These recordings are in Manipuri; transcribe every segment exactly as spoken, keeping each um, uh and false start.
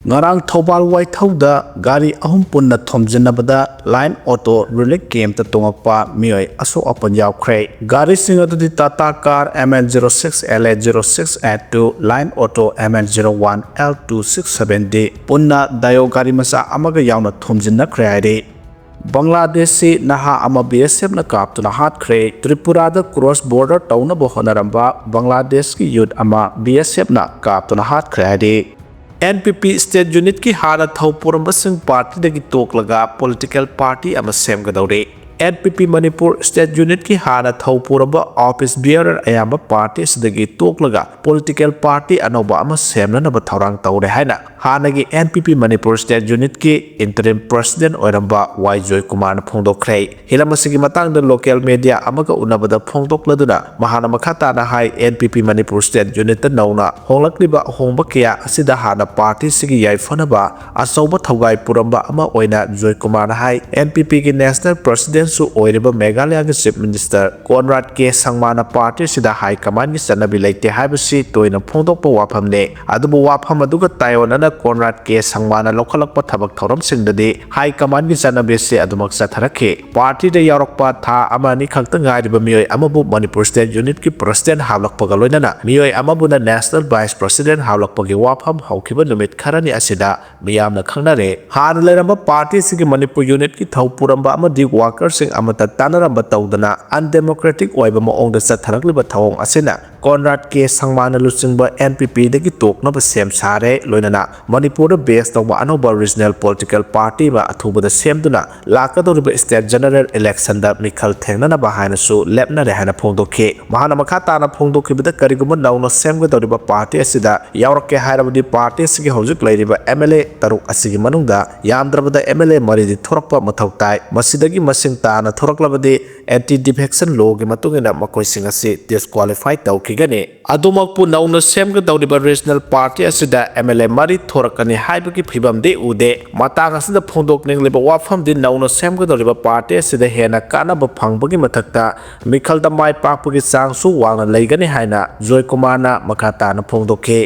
ꯉꯔꯥꯡ ꯊꯧꯕꯥꯜ ꯋꯥꯏꯊꯧꯗ ꯒꯥꯔꯤ ꯑꯍꯨꯝ ꯄꯨꯟꯅ ꯊꯣꯝꯖꯤꯟꯅꯕꯗ ꯂꯥꯏꯟ ꯑꯣꯇꯣ ꯔꯤꯂꯤꯐ ꯀꯦꯝꯞꯇ ꯇꯣꯡꯉꯛꯄ ꯃꯤꯑꯣꯏ ꯑꯁꯣꯛ ꯑꯄꯟ ꯌꯥꯎꯈ꯭ꯔꯦ꯫ ꯒꯥꯔꯤꯁꯤꯡ ꯑꯗꯨꯗꯤ Tata car M N zero six L A zero six eight two, line auto M N zero one L two six seven D, ꯄꯨꯟꯅ ꯗꯥꯏꯑꯣ ꯒꯥꯔꯤ ꯃꯆꯥ ꯑꯃꯒ ꯌꯥꯎꯅ ꯊꯣꯝꯖꯤꯟꯅꯈ꯭ꯔꯦ ꯍꯥꯏꯔꯤ꯫ ꯕꯪꯒ꯭ꯂꯥꯗꯦꯁꯁꯤ ꯅꯍꯥ ꯑꯃ B S Fꯅ ꯀꯥꯞꯇꯨꯅ ꯍꯥꯠꯈ꯭ꯔꯦ꯫ ꯇ꯭ꯔꯤꯄꯨꯔꯥꯗ ꯀ꯭ꯔꯣꯁ ꯕꯣꯔꯗꯔ ꯇꯧꯅꯕ ꯍꯣꯠꯅꯔꯝꯕ ꯕꯪꯒ꯭ꯂꯥꯗꯦꯁꯀꯤ ꯌꯨꯠ ꯑꯃ B S Fꯅ ꯀꯥꯞꯇꯨꯅ ꯍꯥꯠꯈ꯭ꯔꯦ ꯍꯥꯏꯔꯤ꯫ N P P state unitꯀꯤ ꯍꯥꯟꯅ ꯊꯧ ꯄꯨꯔꯝꯕꯁꯤꯡ ꯄꯥꯔꯇꯤꯗꯒꯤ ꯇꯣꯛꯂꯒ ꯄꯣꯂꯤꯇꯤꯀꯦꯜ ꯄꯥꯔꯇꯤ ꯑꯃ ꯁꯦꯝꯒꯗꯧꯔꯤ꯫ N P P Manipur state unitꯀꯤ ꯍꯥꯟꯅ ꯊꯧ ꯄꯨꯔꯝꯕ office bearer ꯑꯌꯥꯝꯕ ꯄꯥꯔꯇꯤ ꯑꯁꯤꯗꯒꯤ ꯇꯣꯛꯂꯒ ꯄꯣꯂꯤꯇꯤꯀꯦꯜ ꯄꯥꯔꯇꯤ ꯑꯅꯧꯕ ꯑꯃ ꯁꯦꯝꯅꯅꯕ ꯊꯧꯔꯥꯡ ꯇꯧꯔꯦ ꯍꯥꯏꯅ ꯍꯥꯟꯅꯒꯤ N P P Manipur state unitꯀꯤ interim president ꯑꯣꯏꯔꯝꯕ ꯋꯥꯏ ꯖꯣꯏꯀꯨꯃꯥꯔꯅ ꯐꯣꯡꯗꯣꯛꯈ꯭ꯔꯦ꯫ ꯍꯤꯔꯝ ꯑꯁꯤꯒꯤ ꯃꯇꯥꯡꯗ local media ꯑꯃꯒ ꯎꯅꯕꯗ ꯐꯣꯡꯗꯣꯛꯂꯗꯨꯅ ꯃꯍꯥꯛꯅ ꯃꯈꯥ ꯇꯥꯅ ꯍꯥꯏ, N P P Manipur state unitꯇ ꯅꯧꯅ ꯍꯣꯡꯂꯛꯂꯤꯕ ꯑꯍꯣꯡꯕ ꯀꯌꯥ ꯑꯁꯤꯗ ꯍꯥꯟꯅ ꯄꯥꯔꯇꯤꯁꯤꯒꯤ ꯌꯥꯏꯐꯅꯕ ꯑꯆꯧꯕ ꯊꯧꯒꯥꯏ ꯄꯨꯔꯝꯕ ꯑꯃ ꯑꯣꯏꯅ ꯖꯣꯏꯀꯨꯃꯥꯔꯅ ꯍꯥꯏ, N P Pꯒꯤ national presidentꯁꯨ ꯑꯣꯏꯔꯤꯕ ꯃꯦꯘꯥꯂꯌꯒꯤ chief minister ꯀꯣꯟꯔꯥꯗ ꯀꯦ ꯁꯪꯃꯥꯅ ꯄꯥꯔꯇꯤ ꯑꯁꯤꯗ ꯍꯥꯏ ꯀꯃꯥꯟꯒꯤ ꯆꯠꯅꯕꯤ ꯂꯩꯇꯦ ꯍꯥꯏꯕꯁꯤ ꯇꯣꯏꯅ ꯐꯣꯡꯗꯣꯛꯄ ꯋꯥꯐꯝꯅꯤ꯫ ꯑꯗꯨꯕꯨ ꯋꯥꯐꯝ ꯑꯗꯨꯒ ꯇꯥꯏꯑꯣꯟꯅꯅ ꯀꯣꯟꯔꯥꯗ ꯀꯦ ꯁꯪꯃꯥꯅ ꯂꯧꯈꯠꯂꯛꯄ ꯊꯕꯛ ꯊꯧꯔꯝꯁꯤꯡꯗꯗꯤ ꯍꯥꯏ ꯀꯃꯥꯟꯒꯤ ꯆꯠꯅꯕꯤ ꯑꯁꯤ ꯑꯗꯨꯃꯛ ꯆꯠꯊꯔꯛꯈꯤ꯫ ꯄꯥꯔꯇꯤꯗ ꯌꯥꯎꯔꯛꯄ ꯊꯥ ꯑꯃ ꯑꯅꯤ ꯈꯛꯇ ꯉꯥꯏꯔꯤꯕ ꯃꯤꯑꯣꯏ ꯑꯃꯕꯨ ꯃꯅꯤꯄꯨꯔ state unitꯀꯤ president ꯍꯥꯞꯂꯛꯄꯒ ꯂꯣꯏꯅꯅ ꯃꯤꯑꯣꯏ ꯑꯃꯕꯨꯅ national vice president ꯍꯥꯞꯂꯛꯄꯒꯤ ꯋꯥꯐꯝ ꯍꯧꯈꯤꯕ ꯅꯨꯃꯤꯠ ꯈꯔꯅꯤ ꯑꯁꯤꯗ ꯃꯤꯌꯥꯝꯅ ꯈꯪꯅꯔꯦ꯫ ꯍꯥꯟꯅ ꯂꯩꯔꯝꯕ ꯄꯥꯔꯇꯤ ꯑꯁꯤꯒꯤ ꯃꯅꯤꯄꯨꯔ unitꯀꯤ ꯊꯧ ꯄꯨꯔꯝꯕ ꯑꯃꯗꯤ workerꯁꯤꯡ ꯑꯃꯠꯇ ꯇꯥꯟꯅꯔꯝꯕ ꯇꯧꯗꯅ undemocratic ꯑꯣꯏꯕ ꯃꯑꯣꯡꯗ ꯆꯠꯊꯔꯛꯂꯤꯕ ꯊꯧꯑꯣꯡ ꯑꯁꯤꯅ ꯀꯣꯟꯔꯥꯗ ꯀꯦ ꯁꯪꯃꯥꯅ ꯂꯨꯆꯤꯡꯕ N P Pꯗꯒꯤ ꯇꯣꯛꯅꯕ ꯁꯦꯝ ꯁꯥꯔꯦ꯫ ꯂꯣꯏꯅꯅ ꯃꯅꯤꯄꯨꯔꯗ base ꯇꯧꯕ ꯑꯅꯧꯕ regional political party ꯑꯃ ꯑꯊꯨꯕꯗ ꯁꯦꯝꯗꯨꯅ ꯂꯥꯛꯀꯗꯧꯔꯤꯕ state general electionꯗ ꯃꯤꯈꯜ ꯊꯦꯡꯅꯅꯕ ꯍꯥꯏꯅꯁꯨ ꯂꯦꯞꯅꯔꯦ ꯍꯥꯏꯅ ꯐꯣꯡꯗꯣꯛꯈꯤ꯫ ꯃꯍꯥꯛꯅ ꯃꯈꯥ ꯇꯥꯅ ꯐꯣꯡꯗꯣꯛꯈꯤꯕꯗ, ꯀꯔꯤꯒꯨꯝꯕ ꯅꯧꯅ ꯁꯦꯝꯒꯗꯧꯔꯤꯕ ꯄꯥꯔꯇꯤ ꯑꯁꯤꯗ ꯌꯥꯎꯔꯛꯀꯦ ꯍꯥꯏꯔꯕꯗꯤ ꯄꯥꯔꯇꯤ ꯑꯁꯤꯒꯤ ꯍꯧꯖꯤꯛ ꯂꯩꯔꯤꯕ M L A ꯇꯔꯨꯛ ꯑꯁꯤꯒꯤ ꯃꯅꯨꯡꯗ ꯌꯥꯝꯗ꯭ꯔꯕꯗ M L A ꯃꯔꯤꯗꯤ ꯊꯣꯔꯛꯄ ꯃꯊꯧ ꯇꯥꯏ꯫ ꯃꯁꯤꯗꯒꯤ ꯃꯁꯤꯡ ꯇꯥꯅ ꯊꯣꯔꯛꯂꯕꯗꯤ anti defection lawꯒꯤ ꯃꯇꯨꯡ ꯏꯟꯅ ꯃꯈꯣꯏꯁꯤꯡ ꯑꯁꯤ disqualify ꯇꯧꯈꯤꯒꯅꯤ꯫ ꯑꯗꯨꯃꯛꯄꯨ ꯅꯧꯅ ꯁꯦꯝꯒꯗꯧꯔꯤꯕ regional party ꯑꯁꯤꯗ M L A ꯃꯔꯤ ꯊꯣꯔꯛꯀꯅꯤ ꯍꯥꯏꯕꯒꯤ ꯐꯤꯕꯝꯗꯤ ꯎꯗꯦ꯫ ꯃꯇꯥꯡ ꯑꯁꯤꯗ ꯐꯣꯡꯗꯣꯛꯅꯤꯡꯂꯤꯕ ꯋꯥꯐꯝꯗꯤ ꯅꯧꯅ ꯁꯦꯝꯒꯗꯧꯔꯤꯕ ꯄꯥꯔꯇꯤ ꯑꯁꯤꯗ ꯍꯦꯟꯅ ꯀꯥꯟꯅꯕ ꯐꯪꯕꯒꯤ ꯃꯊꯛꯇ ꯃꯤꯈꯜꯗ ꯃꯥꯏ ꯄꯥꯛꯄꯒꯤ ꯆꯥꯡꯁꯨ ꯋꯥꯡꯅ ꯂꯩꯒꯅꯤ ꯍꯥꯏꯅ ꯖꯣꯏꯀꯨꯃꯥꯔꯅ ꯃꯈꯥ ꯇꯥꯅ ꯐꯣꯡꯗꯣꯛꯈꯤ꯫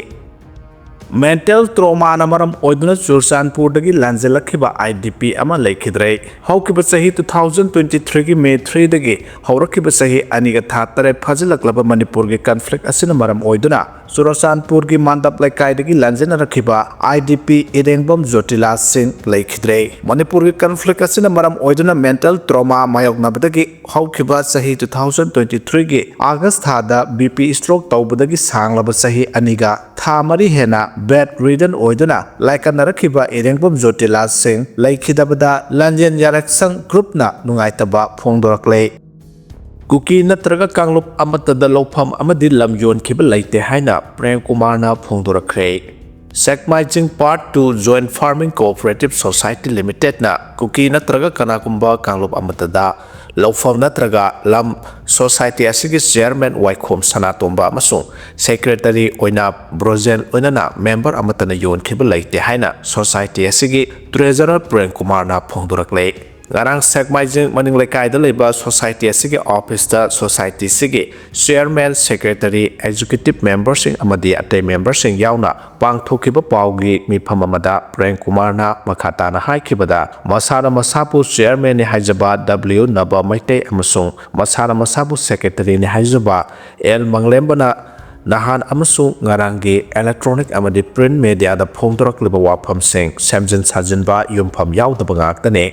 Mental traumaꯅ ꯃꯔꯝ ꯑꯣꯏꯗꯨꯅ ꯆꯨꯔꯆꯥꯟꯄꯨꯔꯗꯒꯤ ꯂꯥꯟꯖꯦꯜꯂꯛꯈꯤꯕ IDP ꯑꯃ ꯂꯩꯈꯤꯗ꯭ꯔꯦ꯫ ꯍꯧꯈꯤꯕ ꯆꯍꯤ two thousand twenty threeꯒꯤ May threeꯗꯒꯤ ꯍꯧꯔꯛꯈꯤꯕ ꯆꯍꯤ ꯑꯅꯤꯒ ꯊꯥ ꯇꯔꯦꯠ ꯐꯥꯖꯤꯜꯂꯛꯂꯕ ꯃꯅꯤꯄꯨꯔꯒꯤ conflict ꯑꯁꯤꯅ ꯃꯔꯝ ꯑꯣꯏꯗꯨꯅ ꯆꯨꯔꯆꯥꯟꯄꯨꯔꯒꯤ ꯃꯥꯟꯗꯞ ꯂꯩꯀꯥꯏꯗꯒꯤ ꯂꯥꯟꯖꯦꯟꯅꯔꯛꯈꯤꯕ IDP ꯏꯔꯦꯡꯕꯝ ꯖꯣꯇꯤꯂꯥꯜ ꯁꯤꯡ ꯂꯩꯈꯤꯗ꯭ꯔꯦ꯫ ꯃꯅꯤꯄꯨꯔꯒꯤ conflict ꯑꯁꯤꯅ ꯃꯔꯝ ꯑꯣꯏꯗꯨꯅ mental trauma ꯃꯥꯌꯣꯛꯅꯕꯗꯒꯤ ꯍꯧꯈꯤꯕ ꯆꯍꯤ two thousand twenty threeꯒꯤ August ꯊꯥꯗ BP stroke ꯇꯧꯕꯗꯒꯤ ꯁꯥꯡꯂꯕ ꯆꯍꯤ ꯑꯅꯤꯒ ꯊꯥ ꯃꯔꯤ ꯍꯦꯟꯅ bed ridden ꯑꯣꯏꯗꯨꯅ ꯂꯥꯏꯀꯠꯅꯔꯛꯈꯤꯕ ꯏꯔꯦꯡꯕꯝ ꯖꯣꯇꯤꯂꯥꯜ ꯁꯤꯡ ꯂꯩꯈꯤꯗꯕꯗ ꯂꯥꯟꯖꯦꯟ ꯌꯥꯔꯛꯁꯪ groupꯅ ꯅꯨꯡꯉꯥꯏꯇꯕ ꯐꯣꯡꯗꯣꯔꯛꯂꯦ꯫ ꯀꯨꯀꯤ ꯅꯠꯇ꯭ꯔꯒ ꯀꯥꯡꯂꯨꯞ ꯑꯃꯠꯇꯗ ꯂꯧꯐꯝ ꯑꯃꯗꯤ ꯂꯝ ꯌꯣꯟꯈꯤꯕ ꯂꯩꯇꯦ ꯍꯥꯏꯅ ꯄ꯭ꯔꯦꯝ ꯀꯨꯃꯥꯔꯅ ꯐꯣꯡꯗꯣꯔꯛꯈ꯭ꯔꯦ꯫ ꯁꯦꯛꯃꯥꯏꯖꯤꯡ Part Two Joint Farming Cooperative Society Limitedꯅ ꯀꯨꯀꯤ ꯅꯠꯇ꯭ꯔꯒ ꯀꯅꯥꯒꯨꯝꯕ ꯀꯥꯡꯂꯨꯞ ꯑꯃꯠꯇꯗ ꯂꯧꯐꯝ ꯅꯠꯇ꯭ꯔꯒ ꯂꯝ society ꯑꯁꯤꯒꯤ chairman ꯋꯥꯏꯈꯣꯝ ꯁꯅꯥꯇꯣꯝꯕ ꯑꯃꯁꯨꯡ secretary ꯑꯣꯏꯅ ꯕ꯭ꯔꯣꯖꯦꯟ ꯂꯣꯏꯅꯅ member ꯑꯃꯠꯇꯅ ꯌꯣꯟꯈꯤꯕ ꯂꯩꯇꯦ ꯍꯥꯏꯅ society ꯑꯁꯤꯒꯤ treasurer ꯄ꯭ꯔꯦꯝ ꯀꯨꯃꯥꯔꯅ ꯐꯣꯡꯗꯣꯔꯛꯂꯦ꯫ ꯉꯔꯥꯡ ꯁꯦꯛꯃꯥꯏꯖꯤꯡ ꯃꯅꯤꯡ ꯂꯩꯀꯥꯏꯗ ꯂꯩꯕ society ꯑꯁꯤꯒꯤ officeꯇ society ꯑꯁꯤꯒꯤ chairman, secretary, executive memberꯁꯤꯡ ꯑꯃꯗꯤ ꯑꯇꯩ memberꯁꯤꯡ ꯌꯥꯎꯅ ꯄꯥꯡꯊꯣꯛꯈꯤꯕ ꯄꯥꯎꯒꯤ ꯃꯤꯐꯝ ꯑꯃꯗ ꯄ꯭ꯔꯦꯝ ꯀꯨꯃꯥꯔꯅ ꯃꯈꯥ ꯇꯥꯅ ꯍꯥꯏꯈꯤꯕꯗ, ꯃꯁꯥꯅ ꯃꯁꯥꯕꯨ chairmanꯅꯤ ꯍꯥꯏꯖꯕ W ꯅꯕ ꯃꯩꯇꯩ ꯑꯃꯁꯨꯡ ꯃꯁꯥꯅ ꯃꯁꯥꯕꯨ secretaryꯅꯤ ꯍꯥꯏꯖꯕ L ꯃꯪꯂꯦꯝꯕꯅ ꯅꯍꯥꯟ ꯑꯃꯁꯨꯡ ꯉꯔꯥꯡꯒꯤ electronic ꯑꯃꯗꯤ print mediaꯗ ꯐꯣꯡꯗꯣꯔꯛꯂꯤꯕ ꯋꯥꯐꯝꯁꯤꯡ ꯁꯦꯝꯖꯤꯟ ꯁꯥꯖꯤꯟꯕ ꯌꯨꯝꯐꯝ ꯌꯥꯎꯗꯕ ꯉꯥꯛꯇꯅꯤ꯫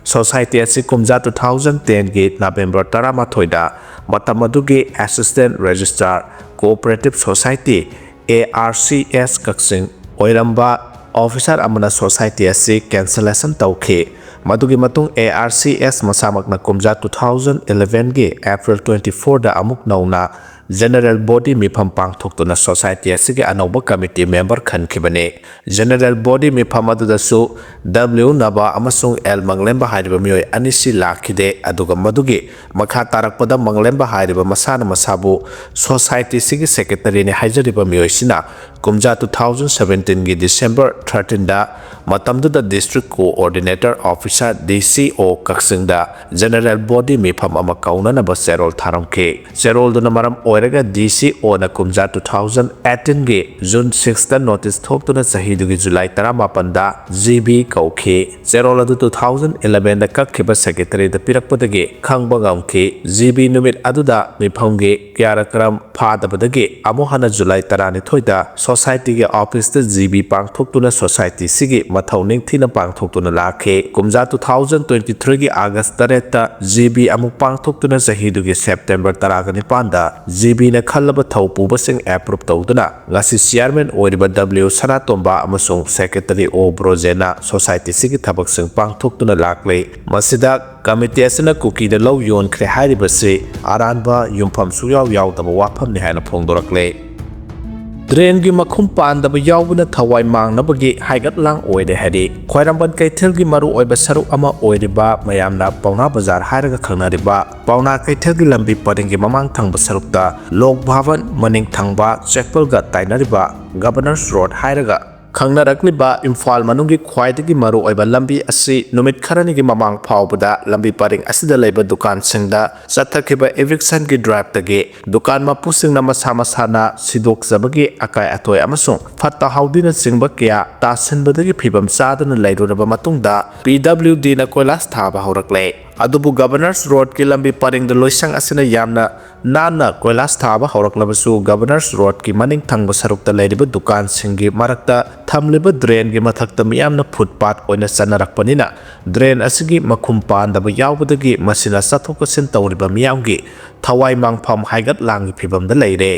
Society ꯑꯁꯤ ꯀꯨꯝꯖꯥ two thousand tenꯒꯤ November ꯇꯔꯥꯃꯥꯊꯣꯏꯗ ꯃꯇꯝ ꯑꯗꯨꯒꯤ Assistant Registrar Cooperative Society, ARCS ꯀꯛꯆꯤꯡ ꯑꯣꯏꯔꯝꯕ officer ꯑꯃꯅ society ꯑꯁꯤ cancellation ꯇꯧꯈꯤ꯫ ꯃꯗꯨꯒꯤ ꯃꯇꯨꯡ ARCS ꯃꯁꯥꯃꯛꯅ ꯀꯨꯝꯖꯥ two thousand elevenꯒꯤ April twenty fourꯗ ꯑꯃꯨꯛ ꯅꯧꯅ general body ꯃꯤꯐꯝ ꯄꯥꯡꯊꯣꯛꯇꯨꯅ society ꯑꯁꯤꯒꯤ ꯑꯅꯧꯕ committee member ꯈꯟꯈꯤꯕꯅꯤ꯫ General body ꯃꯤꯐꯝ ꯑꯗꯨꯗꯁꯨ W ꯅꯕ ꯑꯃꯁꯨꯡ L ꯃꯪꯂꯦꯝꯕ ꯍꯥꯏꯔꯤꯕ ꯃꯤꯑꯣꯏ ꯑꯅꯤꯁꯤ ꯂꯥꯛꯈꯤꯗꯦ꯫ ꯑꯗꯨꯒ ꯃꯗꯨꯒꯤ ꯃꯈꯥ ꯇꯥꯔꯛꯄꯗ ꯃꯪꯂꯦꯝꯕ ꯍꯥꯏꯔꯤꯕ ꯃꯁꯥꯅ ꯃꯁꯥꯕꯨ societyꯁꯤꯒꯤ secretaryꯅꯤ ꯍꯥꯏꯖꯔꯤꯕ ꯃꯤꯑꯣꯏꯁꯤꯅ ꯀꯨꯝꯖꯥ two thousand seventeenꯒꯤ December thirteenꯗ ꯃꯇꯝꯗꯨꯗ district coordinator officer, DCO ꯀꯛꯆꯤꯡꯗ general body ꯃꯤꯐꯝ ꯑꯃ ꯀꯧꯅꯅꯕ ꯆꯦꯔꯣꯜ ꯊꯥꯔꯝꯈꯤ꯫ ꯆꯦꯔꯣꯜꯗꯨꯅ ꯃꯔꯝ ꯑꯣꯏꯔ ꯅꯠꯇ꯭ꯔꯒ ꯗꯤ ꯁꯤ ꯑꯣꯅ ꯀꯨꯝꯖꯥ two thousand eighteen ꯒꯤ June six ꯇ notice ꯊꯣꯛꯇꯨꯅ ꯆꯍꯤꯗꯨꯒꯤ July ꯇꯔꯥꯃꯥꯄꯟꯗ ꯖꯤ ꯕꯤ ꯀꯧꯈꯤ꯫ ꯆꯦꯔꯣꯜ ꯑꯗꯨ two thousand eleven ꯗ ꯀꯛꯈꯤꯕ secretary ꯗ ꯄꯤꯔꯛꯄꯗꯒꯤ ꯈꯪꯕ ꯉꯝꯈꯤ꯫ ꯖꯤ ꯕꯤ ꯅꯨꯃꯤꯠ ꯑꯗꯨꯗ ꯃꯤꯐꯝꯒꯤ ꯀ꯭ꯌꯥꯔꯀ꯭ꯔꯝ ꯐꯥꯗꯕꯗꯒꯤ ꯑꯃꯨꯛ ꯍꯟꯅ July ꯇꯔꯥꯅꯤꯊꯣꯏꯗ society ꯒꯤ office ꯇ ꯖꯤ ꯕꯤ ꯄꯥꯡꯊꯣꯛꯇꯨꯅ society ꯁꯤꯒꯤ ꯃꯊꯧ ꯅꯤꯡꯊꯤꯅ ꯄꯥꯡꯊꯣꯛꯇꯨꯅ ꯂꯥꯛꯈꯤ꯫ ꯀꯨꯝꯖꯥ two thousand twenty three ꯒꯤ August ꯇꯔꯦꯠꯇ ꯖꯤ ꯕꯤ ꯑꯃꯨꯛ ꯄꯥꯡꯊꯣꯛꯇꯨꯅ ꯆꯍꯤꯗꯨꯒꯤ September ꯇꯔꯥꯒ ꯅꯤꯄꯥꯟꯗ ꯖꯤ ꯕꯤꯅ ꯈꯜꯂꯕ ꯊꯧ ꯄꯨꯕꯁꯤꯡ approve ꯇꯧꯗꯨꯅ ꯉꯁꯤ chairman ꯑꯣꯏꯔꯤꯕ ꯗꯕ꯭ꯂꯤꯎ ꯁꯅꯥꯇꯣꯝꯕ ꯑꯃꯁꯨꯡ secretary ꯑꯣ ꯕ꯭ꯔꯣꯖꯦꯟꯅ society ꯁꯤꯒꯤ ꯊꯕꯛꯁꯤꯡ ꯄꯥꯡꯊꯣꯛꯇꯨꯅ ꯂꯥꯛꯂꯤ꯫ ꯃꯁꯤꯗ committee ꯑꯁꯤꯅ ꯀꯨꯀꯤꯗ ꯂꯧ ꯌꯣꯟꯈ꯭ꯔꯦ ꯍꯥꯏꯔꯤꯕꯁꯤ ꯑꯔꯥꯟꯕ, ꯌꯨꯝꯐꯝ ꯁꯨꯡꯌꯥꯎ ꯌꯥꯎꯗꯕ ꯋꯥꯐꯝꯅꯤ ꯍꯥꯏꯅ ꯐꯣꯡꯗꯣꯔꯛꯂꯦ꯫ Drain ꯒꯤ ꯃꯈꯨꯝ ꯄꯥꯟꯗꯕ ꯌꯥꯎꯕꯅ ꯊꯋꯥꯏ ꯃꯥꯡꯅꯕꯒꯤ ꯍꯥꯏꯒꯠꯂꯥꯡ ꯑꯣꯏꯔꯦ ꯍꯥꯏꯔꯤ꯫ ꯈ꯭ꯋꯥꯏꯔꯝꯕꯟ ꯀꯩꯊꯦꯜꯒꯤ ꯃꯔꯨꯑꯣꯏꯕ ꯁꯔꯨꯛ ꯑꯃ ꯑꯣꯏꯔꯤꯕ ꯃꯌꯥꯝꯅ ꯄꯥꯎꯅꯥ ꯕꯖꯥꯔ ꯍꯥꯏꯔꯒ ꯈꯪꯅꯔꯤꯕ ꯄꯥꯎꯅꯥ ꯀꯩꯊꯦꯜꯒꯤ ꯂꯝꯕꯤ ꯄꯔꯤꯡꯒꯤ ꯃꯃꯥꯡ ꯊꯪꯕ ꯁꯔꯨꯛꯇ ꯂꯣꯛ ꯚꯕꯟ ꯃꯅꯤꯡ ꯊꯪꯕ ꯆꯦꯄꯜꯒ ꯇꯥꯏꯅꯔꯤꯕ Governors Road ꯍꯥꯏꯔꯒ ꯈꯪꯅꯔꯛꯂꯤꯕ ꯏꯝꯐꯥꯜ ꯃꯅꯨꯡꯒꯤ ꯈ꯭ꯋꯥꯏꯗꯒꯤ ꯃꯔꯨꯑꯣꯏꯕ ꯂꯝꯕꯤ ꯑꯁꯤ ꯅꯨꯃꯤꯠ ꯈꯔꯅꯤꯒꯤ ꯃꯃꯥꯡ ꯐꯥꯎꯕꯗ ꯂꯝꯕꯤ ꯄꯔꯤꯡ ꯑꯁꯤꯗ ꯂꯩꯕ ꯗꯨꯀꯥꯟꯁꯤꯡꯗ ꯆꯠꯊꯈꯤꯕ eviction ꯒꯤ drive ꯇꯒꯤ ꯗꯨꯀꯥꯟ ꯃꯄꯨꯁꯤꯡꯅ ꯃꯁꯥ ꯃꯁꯥꯅ ꯁꯤꯗꯣꯛꯆꯕꯒꯤ ꯑꯀꯥꯏ ꯑꯇꯣꯏ ꯑꯃꯁꯨꯡ ꯐꯠꯇ ꯍꯥꯎꯗꯤꯅꯆꯤꯡꯕ ꯀꯌꯥ ꯇꯥꯁꯤꯟꯕꯗꯒꯤ ꯐꯤꯕꯝ ꯆꯥꯗꯅ ꯂꯩꯔꯨꯔꯕ ꯃꯇꯨꯡꯗ ꯄꯤ ꯗꯕ꯭ꯂꯤꯎ ꯗꯤꯅ ꯀꯣꯏꯂꯥꯁ ꯊꯥꯕ ꯍꯧꯔꯛꯂꯦ꯫ ꯑꯗꯨꯕꯨ Governors Road ꯀꯤ ꯂꯝꯕꯤ ꯄꯔꯤꯡꯗ ꯂꯣꯏꯁꯪ ꯑꯁꯤꯅ ꯌꯥꯝꯅ ꯅꯥꯟꯅ ꯀꯣꯏꯂꯥꯁ ꯊꯥꯕ ꯍꯧꯔꯛꯂꯕꯁꯨ, Governors Road ꯀꯤ ꯃꯅꯤꯡ ꯊꯪꯕ ꯁꯔꯨꯛꯇ ꯂꯩꯔꯤꯕ ꯗꯨꯀꯥꯟꯁꯤꯡꯒꯤ ꯃꯔꯛꯇ ꯊꯝꯂꯤꯕ drain ꯒꯤ ꯃꯊꯛꯇ ꯃꯤꯌꯥꯝꯅ footpath ꯑꯣꯏꯅ ꯆꯠꯅꯔꯛꯄꯅꯤꯅ, drain ꯑꯁꯤꯒꯤ ꯃꯈꯨꯝ ꯄꯥꯟꯗꯕ ꯌꯥꯎꯕꯗꯒꯤ ꯃꯁꯤꯅ ꯆꯠꯊꯣꯛ ꯆꯠꯁꯤꯟ ꯇꯧꯔꯤꯕ ꯃꯤꯌꯥꯝꯒꯤ ꯊꯋꯥꯏ ꯃꯥꯡꯐꯝ ꯍꯥꯏꯒꯠ ꯂꯥꯡꯒꯤ ꯐꯤꯕꯝꯗ ꯂꯩꯔꯦ꯫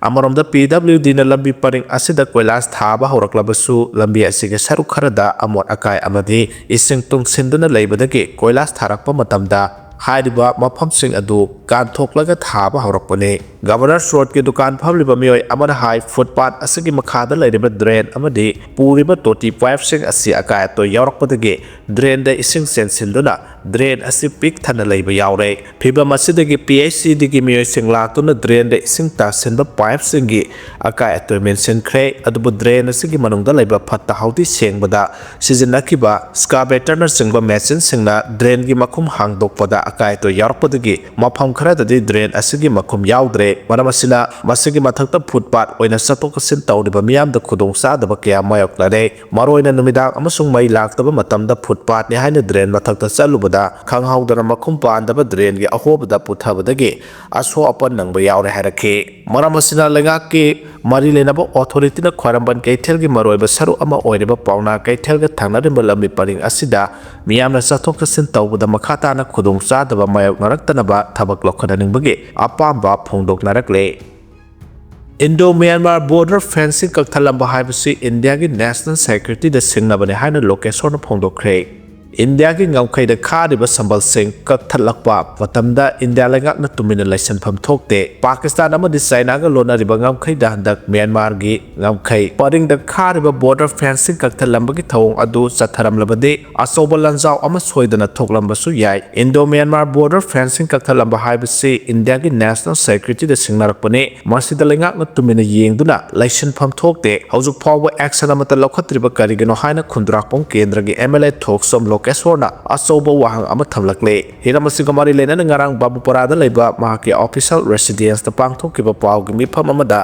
ꯑꯃꯔꯣꯝꯗ, ꯄꯤ ꯗꯕ꯭ꯂꯤꯎ ꯗꯤꯅ ꯂꯝꯕꯤ ꯄꯔꯤꯡ ꯑꯁꯤꯗ ꯀꯣꯏꯂꯥꯁ ꯊꯥꯕ ꯍꯧꯔꯛꯂꯕꯁꯨ, ꯂꯝꯕꯤ ꯑꯁꯤꯒꯤ ꯁꯔꯨꯛ ꯈꯔꯗ ꯑꯃꯣꯠ ꯑꯀꯥꯏ ꯑꯃꯗꯤ ꯏꯁꯤꯡ ꯇꯨꯡꯁꯤꯟꯗꯨꯅ ꯂꯩꯕꯗꯒꯤ ꯀꯣꯏꯂꯥꯁ ꯊꯥꯔꯛꯄ ꯃꯇꯝꯗ ꯍꯥꯏꯔꯤꯕ ꯃꯐꯝꯁꯤꯡ ꯑꯗꯨ ꯀꯥꯟꯊꯣꯛꯂꯒ ꯊꯥꯕ ꯍꯧꯔꯛꯄꯅꯤ꯫ Governors Road ꯀꯤ ꯗꯨꯀꯥꯟ ꯐꯝꯂꯤꯕ ꯃꯤꯑꯣꯏ ꯑꯃꯅ ꯍꯥꯏ, footpath ꯑꯁꯤꯒꯤ ꯃꯈꯥꯗ ꯂꯩꯔꯤꯕ drain ꯑꯃꯗꯤ ꯄꯨꯔꯤꯕ ꯇꯣꯇꯤ pipe ꯁꯤꯡ ꯑꯁꯤ ꯑꯀꯥꯏ ꯑꯇꯣꯏ ꯌꯥꯎꯔꯛꯄꯗꯒꯤ drain ꯗ ꯏꯁꯤꯡ ꯆꯦꯟꯁꯤꯟꯗꯨꯅ ꯗ꯭ꯔꯦꯟ ꯑꯁꯤ ꯄꯤꯛ ꯊꯟꯅ ꯂꯩꯕ ꯌꯥꯎꯔꯦ꯫ ꯐꯤꯚꯝ ꯑꯁꯤꯗꯒꯤ ꯄꯤ ꯑꯩꯆ ꯏꯗꯤꯒꯤ ꯃꯤꯑꯣꯏꯁꯤꯡ ꯂꯥꯛꯇꯨꯅ ꯗ꯭ꯔꯦꯟꯗ ꯏꯁꯤꯡ ꯇꯥꯁꯤꯟꯕ ꯄꯥꯏꯞꯁꯤꯡꯒꯤ ꯑꯀꯥꯏ ꯑꯇꯣꯏ ꯃꯦꯟꯁꯤꯟꯈ꯭ꯔꯦ꯫ ꯑꯗꯨꯕꯨ ꯗ꯭ꯔꯦꯟ ꯑꯁꯤꯒꯤ ꯃꯅꯨꯡꯗ ꯂꯩꯕ ꯐꯠꯇ ꯍꯥꯎꯗꯤ ꯁꯦꯡꯕꯗ ꯁꯤꯖꯤꯟꯅꯈꯤꯕ ꯁ꯭ꯀꯥꯕꯦꯇꯔꯅꯆꯤꯡꯕ ꯃꯦꯆꯤꯟꯁꯤꯡꯅ ꯗ꯭ꯔꯦꯟꯒꯤ ꯃꯈꯨꯝ ꯍꯥꯡꯗꯣꯛꯄꯗ ꯑꯀꯥꯏ ꯑꯇꯣꯏ ꯌꯥꯎꯔꯛꯄꯗꯒꯤ ꯃꯐꯝ ꯈꯔꯗꯗꯤ ꯗ꯭ꯔꯦꯟ ꯑꯁꯤꯒꯤ ꯃꯈꯨꯝ ꯌꯥꯎꯗ꯭ꯔꯦ꯫ ꯃꯔꯝ ꯑꯁꯤꯅ ꯃꯁꯤꯒꯤ ꯃꯊꯛꯇ ꯐꯨꯠꯄꯥꯠ ꯑꯣꯏꯅ ꯆꯠꯊꯣꯛ ꯆꯠꯁꯤꯟ ꯇꯧꯔꯤꯕ ꯃꯤꯌꯥꯝꯗ ꯈꯨꯗꯣꯡꯆꯥꯗꯕ ꯀꯌꯥ ꯃꯥꯌꯣꯛꯅꯔꯦ꯫ ꯃꯔꯨꯑꯣꯏꯅ ꯅꯨꯃꯤꯗꯥꯡ ꯑꯃꯁꯨꯡ ꯃꯩ ꯂꯥꯛꯇꯕ ꯃꯇꯝꯗ ꯐꯨꯠꯄꯥꯠꯅꯤ ꯍꯥꯏꯅ ꯗ꯭ꯔꯦꯟ ꯃꯊꯛꯇ ꯆꯠꯂꯨꯕꯗ ꯈꯪꯍꯧꯗꯅ ꯃꯈꯨꯝ ꯄꯥꯟꯗꯕ ꯗ꯭ꯔꯦꯟꯒꯤ ꯑꯍꯣꯕꯗ ꯄꯨꯊꯕꯗꯒꯤ ꯑꯁꯣꯛ ꯑꯄꯟ ꯅꯪꯕ ꯌꯥꯎꯔꯦ ꯍꯥꯏꯔꯛꯈꯤ꯫ ꯃꯔꯝ ꯑꯁꯤꯅ ꯂꯩꯉꯥꯛꯀꯤ ꯃꯔꯤ ꯂꯩꯅꯕ ꯑꯣꯊꯣꯔꯤꯇꯤꯅ ꯈ꯭ꯋꯥꯏꯔꯝꯕꯟ ꯀꯩꯊꯦꯜꯒꯤ ꯃꯔꯨꯑꯣꯏꯕ ꯁꯔꯨꯛ ꯑꯃ ꯑꯣꯏꯔꯤꯕ ꯄꯥꯎꯅꯥ ꯀꯩꯊꯦꯜꯒ ꯊꯪꯅꯔꯤꯕ ꯂꯝꯕꯤ ꯄꯔꯤꯡ ꯑꯁꯤꯗ ꯃꯤꯌꯥꯝꯅ ꯆꯠꯊꯣꯛ ꯆꯠꯁꯤꯟ ꯇꯧꯕꯗ ꯃꯈꯥ ꯇꯥꯅ ꯈꯨꯗꯣꯡꯆꯥꯗꯕ ꯃꯥꯌꯣꯛꯅꯔꯛꯇꯅꯕ ꯊꯕꯛ ꯂꯧꯈꯠꯍꯟꯅꯤꯡꯕꯒꯤ ꯑꯄꯥꯝꯕ ꯐꯣꯡꯗꯣꯛꯅꯔꯛꯂꯦ꯫ ꯏꯟꯗꯣ ꯃ꯭ꯌꯥꯟꯃꯥꯔ ꯕꯣꯔꯗꯔ ꯐꯦꯟꯁꯤꯡ ꯀꯛꯊꯠꯂꯝꯕ ꯍꯥꯏꯕꯁꯤ ꯏꯟꯗꯤꯌꯥꯒꯤ ꯅꯦꯁꯅꯦꯜ ꯁꯦꯀ꯭ꯌꯨꯔꯤꯇꯤꯗ ꯁꯤꯡꯅꯕꯅꯤ ꯍꯥꯏꯅ ꯂꯣꯀꯦꯁꯣꯔꯅ ꯐꯣꯡꯗꯣꯛꯈ꯭ꯔꯦ꯫ ꯏꯟꯗꯤꯌꯥꯒꯤ ꯉꯝꯈꯩꯗ ꯈꯥꯔꯤꯕ ꯁꯝꯕꯜꯁꯤꯡ ꯀꯛꯊꯠꯂꯛꯄ ꯃꯇꯝꯗ ꯏꯟꯗꯤꯌꯥ ꯂꯩꯉꯥꯛꯅ ꯇꯨꯃꯤꯟꯅ ꯂꯩꯁꯤꯟꯐꯝ ꯊꯣꯛꯇꯦ꯫ ꯄꯥꯀꯤꯁꯇꯥꯟ ꯑꯃꯗꯤ ꯆꯥꯏꯅꯥꯒ ꯂꯣꯟꯅꯔꯤꯕ ꯉꯝꯈꯩꯗ ꯍꯟꯗꯛ ꯃ꯭ꯌꯥꯟꯃꯥꯔꯒꯤ ꯉꯝꯈꯩ ꯄꯔꯤꯡꯗ ꯈꯥꯔꯤꯕ ꯕꯣꯔꯗꯔ ꯐꯦꯟꯁꯤꯡ ꯀꯛꯊꯠꯂꯝꯕꯒꯤ ꯊꯧꯑꯣꯡ ꯑꯗꯨ ꯆꯠꯊꯔꯝꯂꯕꯗꯤ ꯑꯆꯧꯕ ꯂꯥꯟꯖꯥꯎ ꯑꯃ ꯁꯣꯏꯗꯅ ꯊꯣꯛꯂꯝꯕꯁꯨ ꯌꯥꯏ꯫ ꯏꯟꯗꯣ ꯃ꯭ꯌꯥꯟꯃꯥꯔ ꯕꯣꯔꯗꯔ ꯐꯦꯟꯁꯤꯡ ꯀꯛꯊꯠꯂꯝꯕ ꯍꯥꯏꯕꯁꯤ ꯏꯟꯗꯤꯌꯥꯒꯤ ꯅꯦꯁꯅꯦꯜ ꯁꯦꯀ꯭ꯌꯨꯔꯤꯇꯤꯗ ꯁꯤꯡꯅꯔꯛꯄꯅꯤ꯫ ꯃꯁꯤꯗ ꯂꯩꯉꯥꯛꯅ ꯇꯨꯃꯤꯟꯅ ꯌꯦꯡꯗꯨꯅ ꯂꯩꯁꯤꯟꯐꯝ ꯊꯣꯛꯇꯦ꯫ ꯍꯧꯖꯤꯛ ꯐꯥꯎꯕ ꯑꯦꯛꯁꯟ ꯑꯃꯠꯇ ꯂꯧꯈꯠꯇ꯭ꯔꯤꯕ ꯀꯔꯤꯒꯤꯅꯣ ꯍꯥꯏꯅ ꯈꯨꯟꯗ꯭ꯔꯥꯛꯄꯝ ꯀꯦꯟꯗ꯭ꯔꯒꯤ ꯑꯦꯝ ꯑꯦꯜ ꯑꯦ ꯊꯣꯛꯆꯣꯝ ꯂꯣꯀꯦꯁꯣꯔꯅ ꯑꯆꯧꯕ ꯋꯥꯍꯪ ꯑꯃ ꯊꯝꯂꯛꯂꯦ꯫ ꯍꯤꯔꯝ ꯑꯁꯤꯒ ꯃꯔꯤ ꯂꯩꯅꯅ ꯉꯔꯥꯡ ꯕꯥꯕꯨꯄꯥꯔꯥꯗ ꯂꯩꯕ ꯃꯍꯥꯛꯀꯤ ꯑꯣꯐꯤꯁꯤꯌꯦꯜ ꯔꯦꯁꯤꯗꯦꯟꯁꯇ ꯄꯥꯡꯊꯣꯛꯈꯤꯕ ꯄꯥꯎꯒꯤ ꯃꯤꯐꯝ ꯑꯃꯗ